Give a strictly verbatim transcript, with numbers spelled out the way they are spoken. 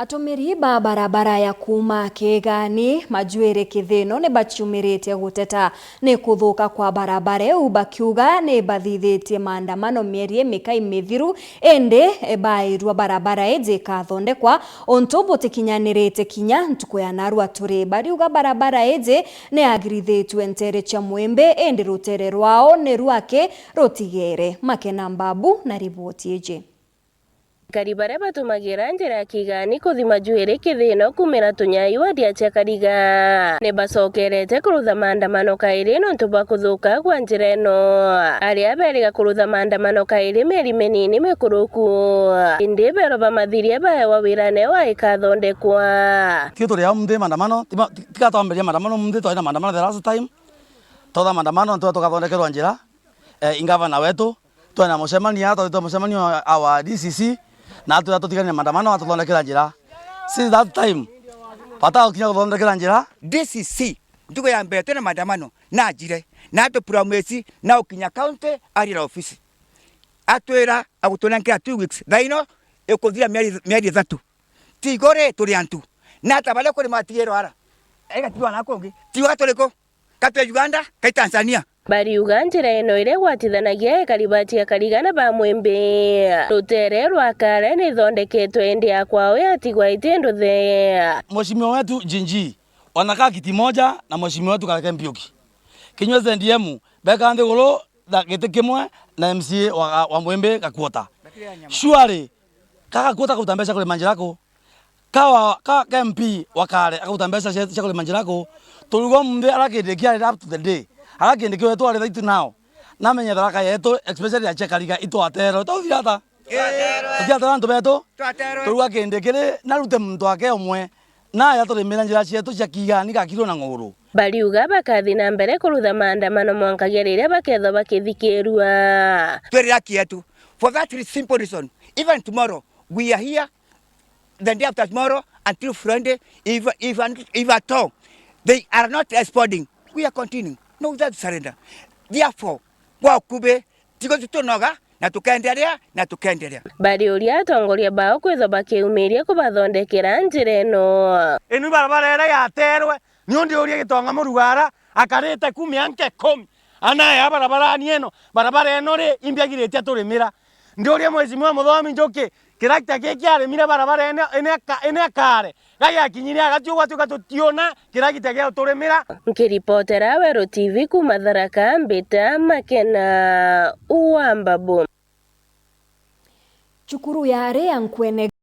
Atumiri ba barabara ya kuuma Kigani Majuiri Kithino ni baciumirite guteta ni kuthuka kwa barabara iu, bakiuga ni bathithitie maandamano mieri imikai mithiru, indi bairua barabara iji ikathondekwa untu butikinyanirite kinya ntuku ya narua turi. Bariuga barabara iji ni yagirithitue nteere cia Mwimbi, indi ruteere rwao ni rwaki rutigere. Makena Mbabu na riboti iji. Akari baria batumagira njira ya Kigani kuthi Majuiri Kithino kuumira Tunyai wadi ya Chiakariga ni bacokerete kurutha maandamano kairi nontu bwa kuthuka kwa njira ino. Aria beeriga kurutha maandamano kairi mieri minini mikuruku, indi beerwa bamathirie baewa wira neo wa ikathondekwa. Tio turi au munthi maandamano, tima-, ti-, tiga twambiria maandamano munthi, twari na maandamano the last time. Twatha maandamano, nitwira tukathondekerwa njira, eh, i ngavana wetu, twari na mucemanio, twathiite mucemanio wa D C C, na atwira tutigane na maandamano, atuthondekera njira. Since that time, bata gukinya kuthondekera njira. D C C, ntuku ya mbere twina maandamano, najire, na atupromise na gukinya county, arira ofisi. Atwira agutunenkera two weeks, thaino ikuthira mieri, mieri ithatu. Tigori turi antu. Na ata baria kuri matigirwa ara? Igatigwa na kungi. Tiga turiku? Ka twi Uganda, ka i Tanzania? Bariuga njira ino iria igwatithanagia ekari ba Chiakariga na ba Mwimbi ruteere rwa Kare ni ithondeketwe indi ya kwao yatigwa iti nduthe. Mheshimiwa wetu Jinji, wanakaa kiti moja na mheshimiwa wetu Kareke Mbiuki. Kinyua Z D M, beka nthiguru tha-, giti kimwe na M C A wa, wa Mwimbi Gakuota. Surely, ka Gakuota akaruta mbeca kurima njira ku? Ka wa, ka, ka M P wa Kare akaruta mbeca cia, cia kurima njira ku? Turiuga munthi ara kindi kiari up to the day. Ara kindi kiu twari thaitu nao. Namenye Tharaka yetu, especially ya Chiakariga, itwaterwe. Tauthira ata? Twaterwe. Tutiaterwa antu betu? Twaterwe. Turiuga kindi kiri, narute muntu ake umwe. Naja turimira njira cietu cia Kigani gakirwe na ng'uru. Bariuga bakathi na mbere kurutha maandamano mwankagia riria bakethwa bakithikirua. Twirira haki yetu. For that simple reason, even tomorrow, we are here, the day after tomorrow, until Friday, if, if, if at all, they are not responding, we are continuing. No, without surrender. Therefore, kwa ukubi, tigo tutunoga, na tukenderea, na tukenderea. Bariuria atongoria bao kwithwa bakiumiria kubathondekera njira ino. Inu barabara iria yaterwe, niu ndiuria Gitonga Murugara, akarite ku mianka ikumi, anaea barabarani ino, barabara ino ri, imbiagiritie turimira. Ndiuria Mheshimiwa Muthomi Njuki, kirakita giki kiarimire barabara ino, ino aka-, ino akare, gagiakinyire agati ugwatuika tutiona kirakita gia uturimira. Nkiripotera Weru T V kuuma Tharaka, mbita Makena wa Mbabu. Cukuru ya Area Nkwene.